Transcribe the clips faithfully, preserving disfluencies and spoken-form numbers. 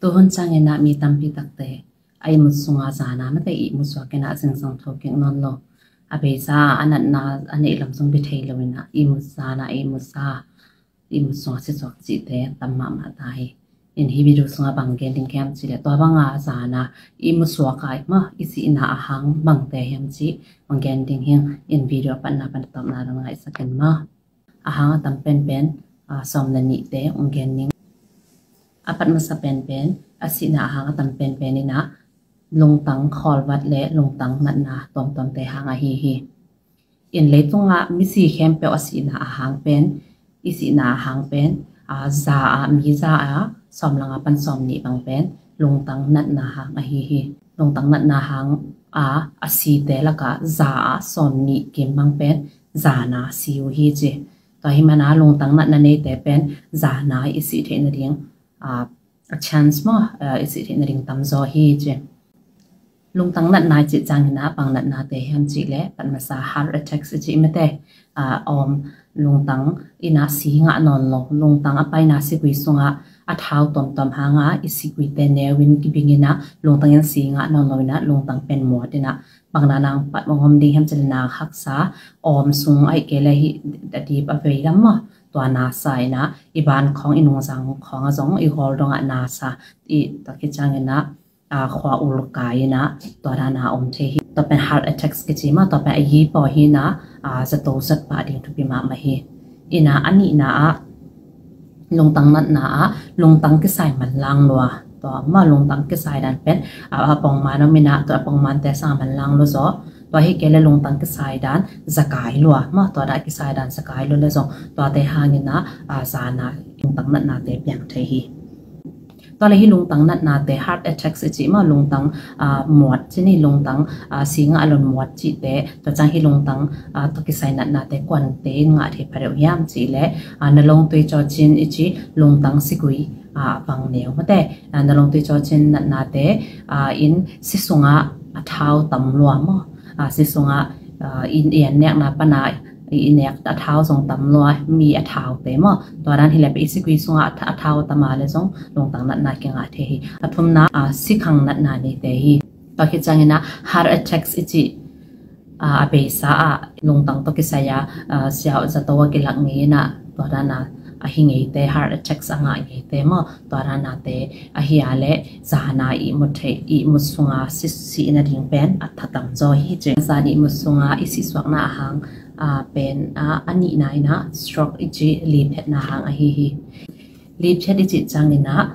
Tuhun ciangin ah mi tampi takte a ihmut sungah zana mate ihmut suak in ah zingsang tho kik nawn lo. A beisa a natna a neih lam zong bia thei lo in ah ihmut zana ihmut sa ihmut sungah si suak cihte tam mahmah ta hi. In hih video sungah bang gen ding hiam cih leh tua banga zana ihmut suak a i mah i sihna a hang bangte hiam cih bang gen ding hing. In video a patna pan a tawpna dong ngaihsak in mah. A hang a tam penpen sawm le nihte ong gen ning. A pat masa penpen a sihna a hang a tam penpen in ah lungtang khawlvat le lungtang natna tuamtuamte hang ahi hi. In leitungah misi khempeuh a sihna a hang pen i sihna a hang pen za a mi za a sawm langa pan sawm nih bang pen lungtang natna hang ahi hi. Lungtang natna hang a a site lakah za a sawm nih kim bang pen zana si uh hi ci. Tua hi mana lungtang natna neite pen zana i sih theih nading a chance maw i sih theih nading tamzaw hi ci. Lungtang natna i cih ciangin ah bang natnate hiam cih leh pat masa heart attacks i cih mate a awm lungtang in ah si ngah nawn lo lungtang a paina sigui sungah a thau tuamtuam hanga i siguite neu in kibing in ah lungtang in si ngah nawn lo in ah lungtang pen muat in ah bang na nang pat mawng om ding hiam cih leh nang haksa awm sung ahih kei leh hih a dip a vei lam maw tua nasa in ah i ban khawng i nungzang khawng a zong i gawl dongah nasa i tua khit ciangin ah khua ul kai in ah tua dana om thei hi. Tua pen heart attacks kici maw tua pen a yi paw hi in ah zato zat pah ding thupi mahmah hi. In ah a nihna ah lungtang natna ah lungtang kisai manlang lua tua maw lungtang kisai dan pen a pongman om in ah tua a pongmante sang a manlang lua zaw tua hi kei leh lungtang kisai dan zakai lua maw tua dah kisai dan zakai lua leh zong tuate hangin ah zana lungtang natnate piang thei hi. Tua leh hih lungtang natnate heart attacks i cih maw lungtang muat cih ni lungtang si ngah lo muat cihte tua ciang hih lungtang tua kisai natnate kuante in ngah thei pha deuh hiam cih leh nalong tui cawcin i cih lungtang sigui a vang neu mate nalong tui cawcin natnate in si sungah a thau tam lua maw si sungah i an nekna pana i nek a thau zong tam lua mi a thaute maw tua dan hi leh pen i sigui sungah a thau tam a leh zong lungtang natna kingah thei hi. A thumna sikhang natna neite hi. Tua khit ciangin ah heart attacks i cih a beisa ah lungtang tawh kisai a zato a kilak ngei in ah tua dana a hi ngeite heart attacks a ngah ngeite maw tua danate ahi a leh zana ihmut theih ihmut sunga sisih nading pen a thatam zaw hi ci. Zan ihmut sunga i sihsuakna a hang pen a nihna in ah stroke i cih liphetna hang ahi hi. Liphet i cih ciangin ah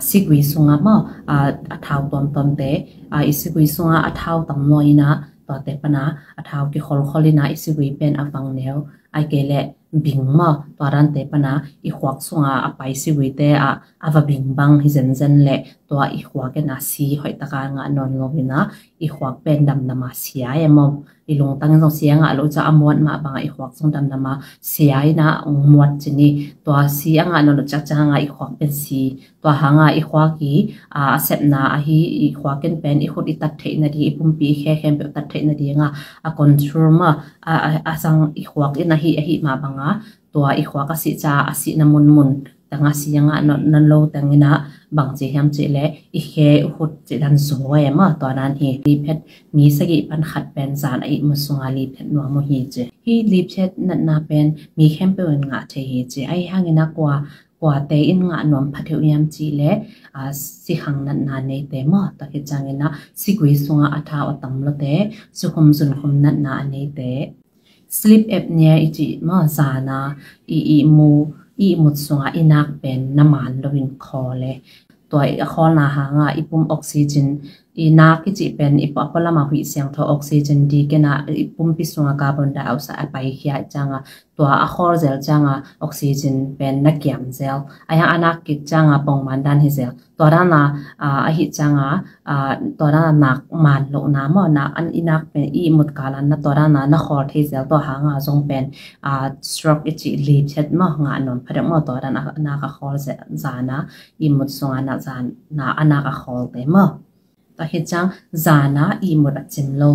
sigui sunga maw a thau tuamtuamte i sigui sunga a thau tam lua in ah tuate pana a thau kikholkhol in ah i sigui pen a vang neu ahih kei leh bing maw tua dante pana i khuak sunga a pai siguite ah a va bing bang hi zenzen leh tua i khuak in ah si hoih taka ngah nawn lo in ah i khuak pen damdam a sia e maw i lungtang in zong si a ngah lo ca a muat mah banga i khuak zong damdam a sia in ah muat ci ni tua si a ngah nawn lo ciakciak hanga i khuak pen si tua hanga i khuak i a sepna ahi i khuak in pen i khut i tat theih nading i pumpi i khe khempeuh tat theih nadinga a control mah a sang i khuak in ahi ahi mah banga tua i khuak a sih ca a sihna munmun tanga si a ngah nawn lo teng in ah bang ci hiam cih leh i khe i khut cih dan zaw e maw tua dan hi. Liphet mi sagih pan khat pen zan a ihmut sunga liphet nuam uh hi ci. Hih liphet natna pen mi khempeuh in ngah thei hi ci. Ahi hangin ah kua kuate in ngah nuam pha thei uh hiam cih leh sikhang natna neite maw tua khit ciangin ah sigui sunga a thau a tam luate sukhum zunkhum natna a neite sleep apnea i cih maw zana i ihmu i ihmut sunga i nak pen na man loin khawl e. Tua a khawlna hanga i pum oxygen i nak i cih pen i pualam a huih siangtho oxygen dik in ah i pumpi sunga carbon dioxide a paikhia i cianga tua a khawl zel cianga oxygen pen na kiam zel a hiang a nak kik cianga pongman dan hi zel tua dana ahi cianga tua dana nak man lohna maw nak an i nak pen i ihmut kalan na tua dana na khawl thei zel tua hanga zong pen stroke i cih liphet maw ngah nuam pha deuh maw tua dana nak a khawl zana ihmut sunga nak zana a nak a khawlte maw. Tua hi ciang zana ihmut a cim lo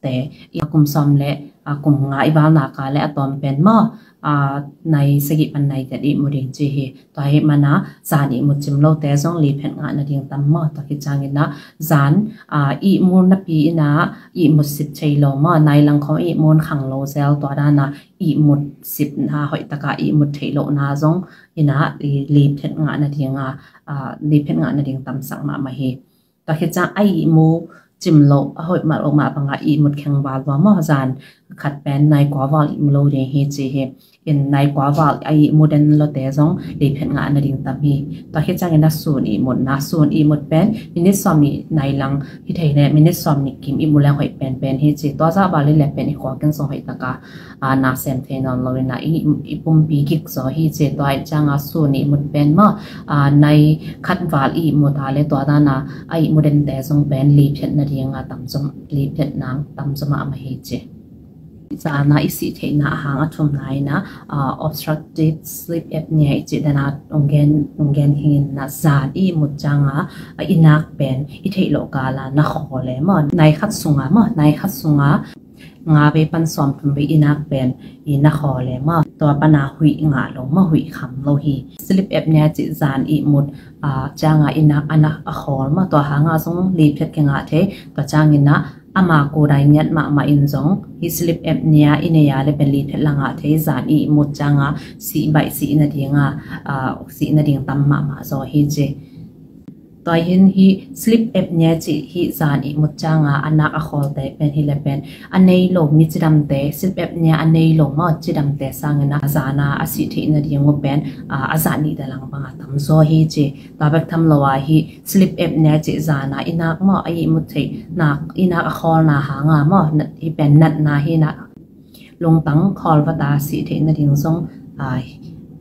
te i kum sawm le a kum nga i val naka le a tawm pen maw aa, nai sagih pan nai giat ihmu ding ci hi. Tua hi mana zan ihmu cim lote zong liphet ngah nading tam maw. Tua hi ciangin ah zan, aa, ihmu napi in ah ihmut sip thei lo maw. Nai lang khawng ihmu in khang lo zel, tua dan ah ihmut sipna hoih taka ihmut theih lohna zong in ah i liphet ngah nading a, aa, liphet ngah nading tamsak mahmah hi. Tua khit ciang a ihmu cim loh, a hoih mah loh mah bangah ihmut kheng val lua maw, zan khat pen nai kua val ihmu lo ding hi ci hi. In nai kua val a ihmu den lote zong liphet ngah nading tam hi. Tua khit ciangin a sun ihmutna, sun ihmut pen minit sawm nih nai lang hi thei leh, minit sawm nih kim ihmu leng hoih penpen hi ci. Tua zah val hi leh pen i khuak in zong hoih taka, aa, na sem thei nawn lo in ah i, i pumpi gik zaw hi ci. Tua ahih ciangin sun ihmut pen maw, aa, nai khat val ihmut a leh tua dan a a ihmu dente zong pen liphet nading a tamzaw, liphet nang tamzaw mahmah hi ci. Zan a i sih theihna a hang a thumna in ah, aa, obstructive sleep apnea i cih dan a ong gen, ong gen hi ing in ah, zan ihmut ciangin a i nak pen i theih loh kal a na khawl e maw, nai khat sungah maw, nai khat sungah nga vei pan sawmthum vei i nak pen i na khawl e maw, tua pan a huih ngah lo maw, huih kham lo hi. Sleep apnea cih zan ihmut, aa, ciangin i nak a na a khawl maw, tua hang a zong liphet kingah thei. Tua ciangin ah ama kudai ngiat mahmah in zong hih sleep apnea i nei a leh pen liphet la ngah thei, zan ihmut ciangin sih baih, sih nading a, aa, sih nading tam mahmah zaw hi ci. Tua hi in hih sleep apnea cih hih zan ihmut ciangin a nak a khawlte pen hi leh pen a nei lo mi cidamte, sleep apnea a nei lo maw cidamte sangin ah zan a a sih theih nading uh pen, aa, a zah nih dalang bangah tamzaw hi ci. Tua bek tham lo a hih sleep apnea cih zan a i nak maw a ihmut theih nak, i nak a khawlna hang a maw, nat, hih pen natna hi in ah lungtang khawl vat a sih theih nading zong, aa,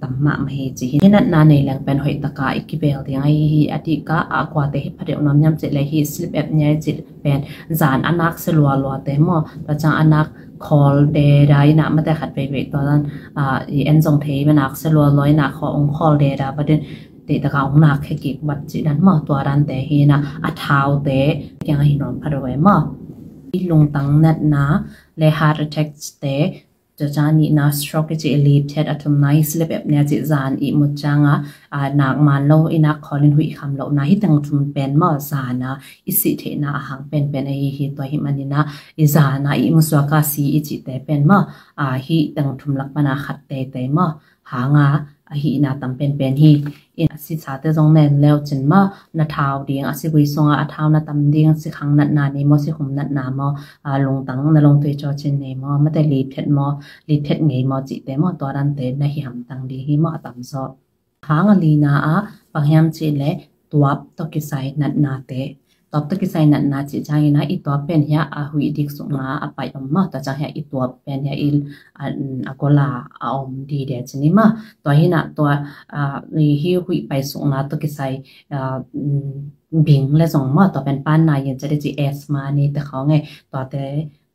tam mahmah hi ci hi. Hih natna nei leng pen hoih taka i kibel ding ahi hi. A diakdiak a kuate hi pha deuh nuam hiam cih leh hih sleep apnea cih pen zan a nak sia lualuate maw, tua ciang a nak khawl deda in ah mate khat veivei tua dan, aa, i en zong thei, a nak sia lualua in ah khawl, ong khawl deda vat in, deih taka ong nak khia kik vat cih dan maw, tua dante hi in ah a thaute kiang a hi nuam pha deuh e maw. I lungtang natna leh heart attack te, tua ciang nihna stroke i cih liphet, a thumna i sleep apnea cih zan ihmut ciangin, aa, nak man lo, i nak khawl in huih kham lohna, hih teng thum pen maw zan a i sih theihna a hang penpen ahi hi. Tua ahih manin ah i zan a ihmu suak a si i cihte pen maw, aa, hih teng thum lak pan a khat teitei maw hang a, a hihna tam penpen hi. In a sisate zong na en le uh cin maw, na thau ding, a si gui sungah a thau na tam ding, sikhang natna nei maw, sikhum natna maw, aa, lungtang na lungtui cawcin nei maw, mate liphet maw, liphet ngei maw cihte maw, tua dante na hi hamtang ding hi maw, a tamzaw. Hang a lina ah bang hiam cih leh tuap tawh kisai natnate. Tuap tawh kisai natna cih ciangin ah i tuap pen hiah a huih dik sukna a pai om maw, tua ciang hiah i tuap pen hiah i, a, a gol a a om dide ci ni maw. Tua hi in ah tua, aa, i hih huih pai sukna tawh kisai, aa, bing leh zong maw, tua pen panna in ca dih ci, asthma neite khawng e, tuate,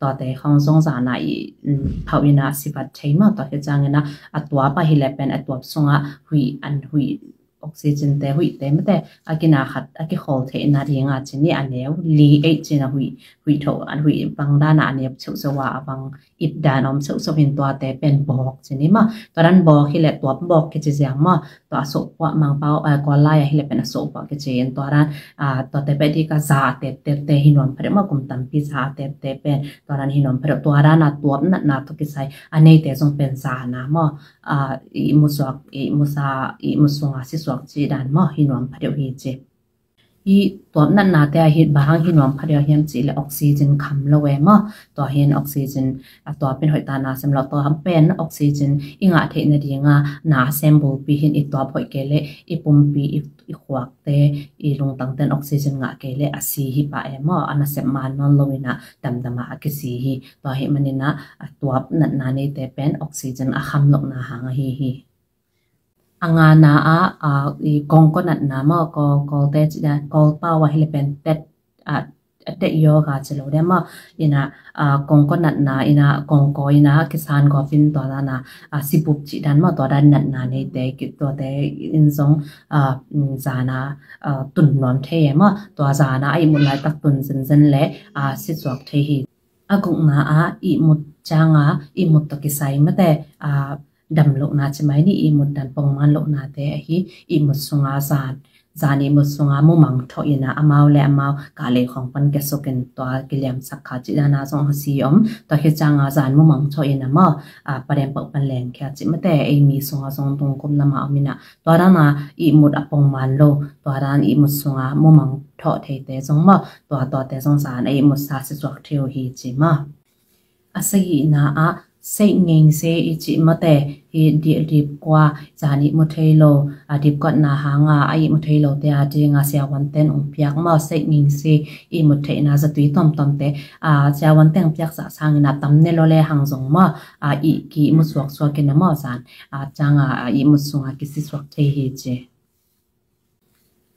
tuate khawng zong zan a i, um, phauh in ah si vat thei maw. Tua hi ciangin ah a tuap a hi leh pen a tuap sungah huih, an huih, oxygen te, huihte mate a kina khat a kikhawl theihna ding a ci ni, a neu li ei cin a huih, huih thoh, a huih bang dan a a neu cheuhcheuh a, a bang ip dan om cheuhcheuh hi in tuate pen bawk ci ni maw. Tua dan bawk hi leh tuap bawk kici ziang maw. Tua a sohpuah Mangpau, aa, Kawl lai a hi leh pen a sohpuah kici in tua dan, aa, tuate pen dik a za a teptepte hi nuam pha deuh maw, kum tampi za a teptep pen tua dan hi nuam pha deuh. Tua dan a tuap natna tawh kisai a neite zong pen zan a maw, aa, ihmu suak, ihmu sa, ihmu sung a si suak cih dan maw hi nuam pha deuh hi ci. Hih tuap natnate ah hih bang hang hi nuam pha deuh hiam cih leh oxygen kham lo e maw. Tua hi in oxygen, a tuap in hoih taka na sem lo, tua hang pen oxygen i ngah theih nading a na sem bulpi hi in i tuap hoih kei leh i pumpi, i, i khuakte, i lungtangte in oxygen ngah kei leh a si hi pah e maw. A nasep man nawn lo in ah damdam a a kisi hi. Tua ahih manin ah a tuap natna neite pen oxygen a kham lohna hang ahi hi. A ngana ah, aa, i kongkaw natna maw, Kawl, Kawlte ci dan, Kawl pau a hi leh pen tet, aa, a tet yoga ci lo dia maw. In ah, aa, kongkaw natna, in ah kongkaw in ah kisan gawp in tua dan a, aa, sibup ci dan maw, tua dan natna neite, ki, tuate in zong, aa, um, zan a, aa, tun nuam thei e maw. Tua zan a a ihmut laitak tun zenzen leh, aa, si suak thei hi. A gukna ah ihmut ciang a, ihmut tawh kisai mate, aa, dam lohna ci mai ni, ihmut dan pongman lohnate ahi, ihmut sunga zan, zan ihmut sunga mumang thawh in a, amau le amau kahlei khawng pan kiasukin tua kiliamsak kha cih dana zong a si om. Tua khit cianga zan mumang thawh in a maw, a, Pa Dempau pan lengkhia cih mate, ei mi sunga zong tungkum lama om in a, tua dana ihmut a pongman lo, tua dan ihmut sunga mumang thawh theite zong maw, tua tuate zong zan a ihmut sa sisuak thei uh hi ci maw. A sagihna ah seih ngengse i cih mate, hi di-, dipkua zan ihmu thei lo, a, dipkotna hanga a ihmu thei lote a dinga siavuanten ong piak maw, seih ngengse ihmut theihna zatui tuamtuamte, a, siavuanten piaksa sangin a tam ne lo le hang zong maw, a, i ki ihmu suaksuak in a maw zan, a, cianga, a, ihmut sunga kisisuak thei hi ci.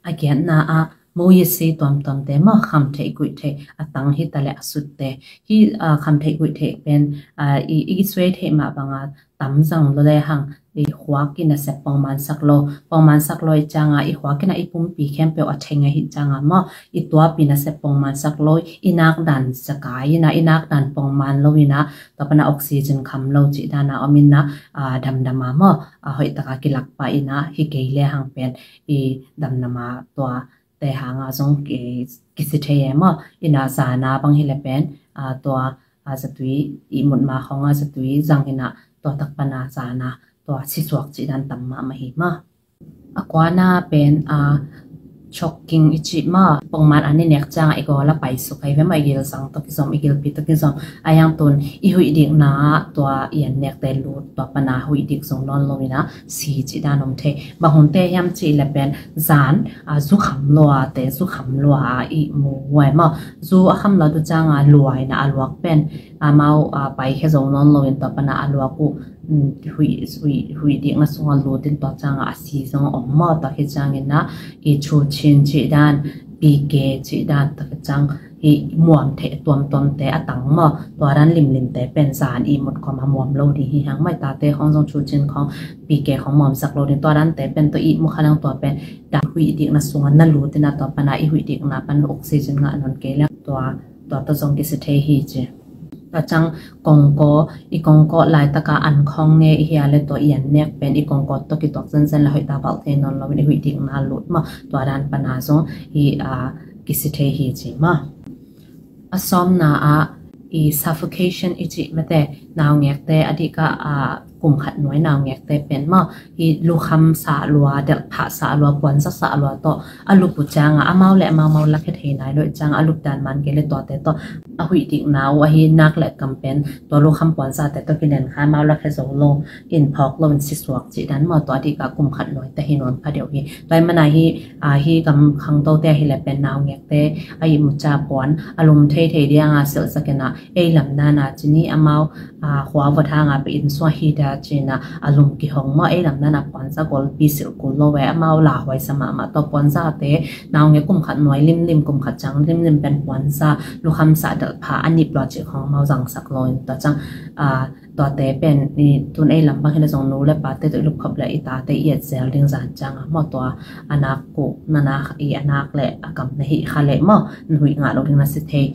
A giatna ah mawhisi tuamtuamte maw, khamtheih guihtheih a tang hi ta le a sutte hi, a, khamtheih guihtheih pen, a, i, i suai theih mah banga tam zang lo le hang i khuak i nasep pongmansak lo, pongmansak lo i cianga i khuak i na i pumpi khempeuh a theng ahi cianga maw, i tuapi nasep pongmansak lo, i nak dan sakai i na, i nak dan pongman lo i na, tua pana oxygen kham lo cih dana om i na, a, damdama maw, a, hoih taka kilak pah i na, hi kei le hang pen i damdama tua te hanga zong ki, kisi thei e maw. I na zana bang hi le pen, a, tua, a, zatui ihmut ma khonga zatui zang i na, tua tak pana zana tua sisuak cih dan tam mahmah hi maw. A kuana pen, a, choking i cih maw, pongman an i nek cianga i gawl a paisuk ahi ve maw, i gilzang tawh kizom, i gilpi tawh kizom. A hiang tun i huih dikna tua i an nekte lut, tua pana huih dik zong nawn lo i na si cih dan om thei. Bang hunte hiam cih le pen zan, a, zu kham lua te, zu kham lua a ihmu uh e maw. Zu a kham lo tu cianga lua i na a luak pen, amau, a, paikhia zo nawn lo in tua pana a luak uh, um, huih, huih, huih dikna sunga lut in tua cianga a si zong om maw. Tua khit ciangin a i chu chin cih dan, pike cih dan, tua khit ciang hi muam theih tuamtuamte a tang maw. Tua dan limlimte pen zan ihmut kawma muam lo ding hi hang maw. I tate khawng zong chu chin khawng, pike khawng muamsak lo ding. Tua dante pen tua ihmu kha lang tua pen dan huih dikna sunga na lut i na tua pana i huih dikna pan oxygen ngah nawn kei le tua, tua tawh zong kisi thei hi ci. Tua ciang kongkaw, i kongkaw laitaka an khawng ne i hia le tua i an nek pen i kongkaw tawh kituak zenzen le hoih ta valh thei nawn lo in i huih dikna lut maw. Tua dan pana zong hi, a, kisi thei hi ci maw. A sawmna ah i suffocation i cih mate, naungekte a dikah, a, kum khat nuai naungekte pen maw, i lukham sah lua, delhphah sah lua, puanza sah lua tawh a lup uh cianga amau le amau amau lakhia thei nai lo i cianga a lup dan man kei le tuate tawh a huih dikna uh ahi nak le kam pen tua lukham puanzate tawh kilen kha amau lakhia zo lo in phawk lo in sisuak cih dan maw. Tua dikah kum khat nuai te hi nawn kha deuh hi. Tua i mana hi, a, hi gam khangtote ahi le pen naungekte a ihmu ca puan a lum thei thei dianga silhsak in a, ei lam dana ci ni amau, a, khua vot hanga pe inn sua hi da cina a lum kihong maw. Ei lam dana puanza golpi silh kul lo e, amau lauhuai sa mahmah tawh puanzate, naungek kum khat nuai limlim, kum khat ciang limlim pen puanza lukham sah delhphah a nip lua cih khawng amau zangsak lo in tua ciang, a, tuate pen i tun ei lam bang hi le zong nu le pate tawh i lupkhop le i tate i et zel ding zan cianga maw. Tua a nak kuh na nak i a nak le a kam na hih kha le maw, na huih ngah lo ding na si thei.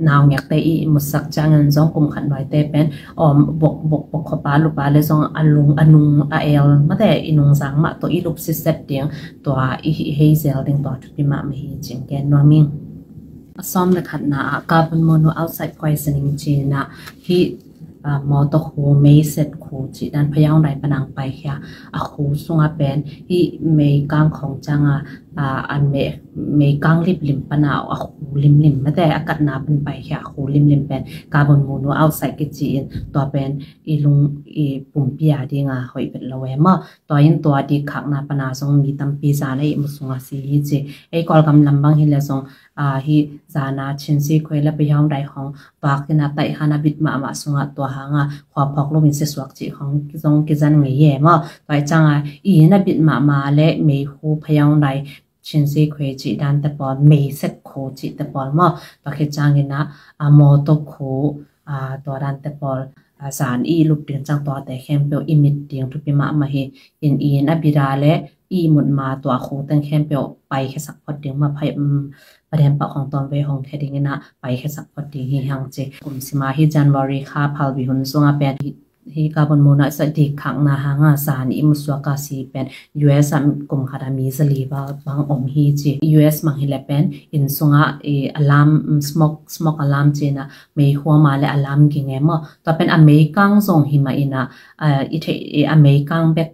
Naungekte i ihmutsak ciangin zong kum khat nuaite pen om bok bok bok khawpa lupa le zong a lung a nung a el mate i nungzang mah tawh i lup siset ding, tua i hih hei zel ding tua thupi mahmah hi cing gen nuam ing. A sawm le khatna ah carbon monoxide poisoning cina hi, a, mawtaw khu, meiset khu cih dan phayawng dai panang paikhia a khu sunga pen hi meikang khawng cianga, a, an mei, meikang limlim pana a khu limlim mate a katna pan paikhia a khu limlim pen carbon monoxide kici in tua pen i lung i pumpi a dinga hoih vet lo e maw. Tua in tua dikkhakna pana zong mi tampi zan a ihmu sunga si hi ci. Ei Kawlgam lam bang hi le zong, a, hi zana chinsi khuei le phayawng dai khawng tuak in a taih hana bit mahmah sunga tua hanga khua phawk lo in sisuak cih khawng zong kizan ngei e maw. Tua i cianga i na bit mahmah le meikhu phayawng dai chinsi khuei cih dante pawl, meiset khu cihte pawl maw. Tua khit ciangin a, a, mawtaw khu, a, tua dante pawl, a, zan i lup ding ciang tuate khempeuh i mit ding thupi mahmah hi. In i in a bit a le i ihmut ma tua khu teng khempeuh paikhiasak phot ding mah phai, um, Pa Dempau khawng tawmvei hong khia dingin a paikhiasak phot ding hi hang ci. Kum sima hi January kha phalbi hun sunga pen hi hi carbon monoxide dik khakna hanga zan ihmut suak a si pen U S ah kum khat a mi zali val bang om hi ci. U S mang hi le pen inn sungah i alarm, smoke, smoke alarm cina mei huam a le alarm ging e maw. Tua pen a meikang zong hi mah ina, i theih i a meikang bek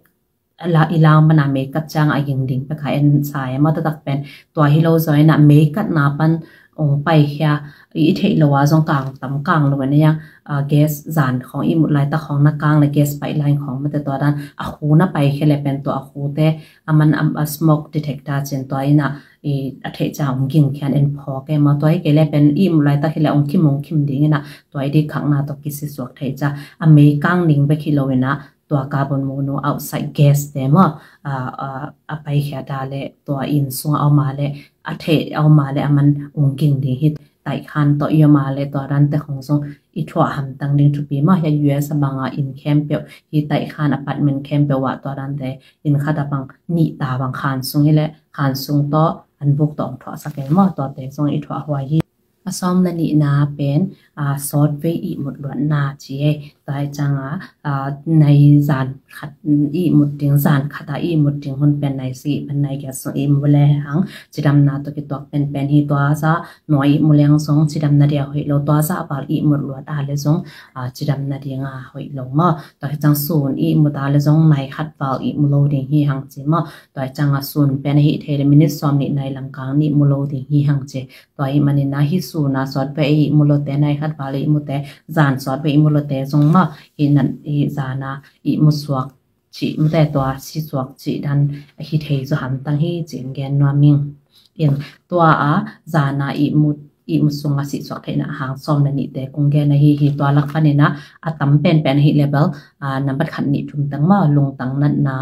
i lau mana mei kat ciang a ging ding pek a en sa e maw. Taktak pen tua hi lo zaw ina mei katna pan ong paikhia i theih lo a zong kang tam kang lo ina yang gas zan khong ihmut laitak khong na kang le gas pipeline khong mate tua dan a khu na paikhia le pen tua a khute a man a smoke detector cin tua ina a theih ciang ong ging khian en phawk e maw. Tua hi kei le pen ihmut laitak hi le ong khim ong khim ding ina tua i dik khakna tawh kisisuak thei ciang a meikang ding bek hi lo ina tua carbon monoxide gas te maw a paikhia da le tua inn sungah a om a le a theih a om a le a man ong ging ding hi. Taihkhan tawh i om a le tua dante khong zong i thuah hamtang ding thupi maw. Hia U S a banga inn khempeuh hi taihkhan apartment khempeuh ah tua dante inn khat a bang nih ta bang khan sung hi le khan sung tawh an buk tawh ong thuah sak e maw. Tuate zong i thuah huai hi. A sawm na nihna pen sawtvei ihmut luatna ci e. Tua hi cianga nai zan khat ihmut ding, zan khat a ihmut ding hun pen nai si pan nai giat sung ihmut le hang cidamna tawh kituak penpen hi. Tua za nuai ihmut leng zong cidamna dia hoih lo, tua za val ihmut luat a le zong cidamna dinga hoih lo maw. Tua hi ciang sun ihmut a le zong nai khat val ihmut lo ding hi hang ci maw. Tua hi cianga sun pen ahi thei le minit sawm nih nai langkang ihmut lo ding hi hang ci. Tua hi manina hi suna sawtvei ihmut lote nai khat val ihmute zan sawtvei ihmut lote zong maw hi nan hi zana ihmut suak cih mute tua si suak cih dan hi thei zaw hamtang hi ci in gen nuam ing. In tua a zana ihmut ihmut sunga si suak theihna hang sawm na nihte kong gen ahi hi. Tua lak panina a tam penpen ahi le bel nambat khat nih thum teng maw lungtang natna,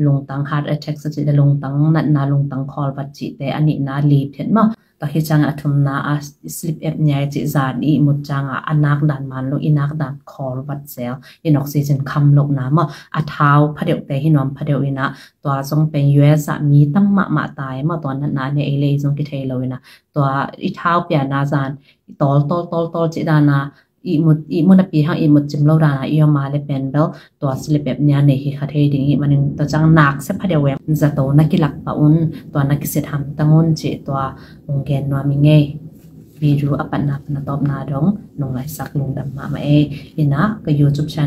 lungtang heart attack sa cih le lungtang natna lungtang khawlvat cihte a nihna lip thiat maw. Tua hi ciangin a thumna a sleep apnea i cih zan ihmut cianga a nak dan man lo i nak dan khawlvat zel in oxygen kham lohna maw. A thau phadeuhte hi nuam phadeuh ina tua zong pen U S ah mi tam mahmah ta e maw. Tua natna ne ei le ei zong kithei lo ina tua i thau piana zan i tawl tawl tawl tawl cih dana ihmut ihmut a pi hang ihmut cim lo dana i om a le pen bel tua sleep apnea nei hi kha thei ding i manin tua ciang nak se phadeuh em zato na kilak pah un tua na kisit hamtang un cih tua ong gen nuam ing ei. Video a patna pana tawpna dong nong laisak lungdam mahmah ei. Ina ka YouTube channel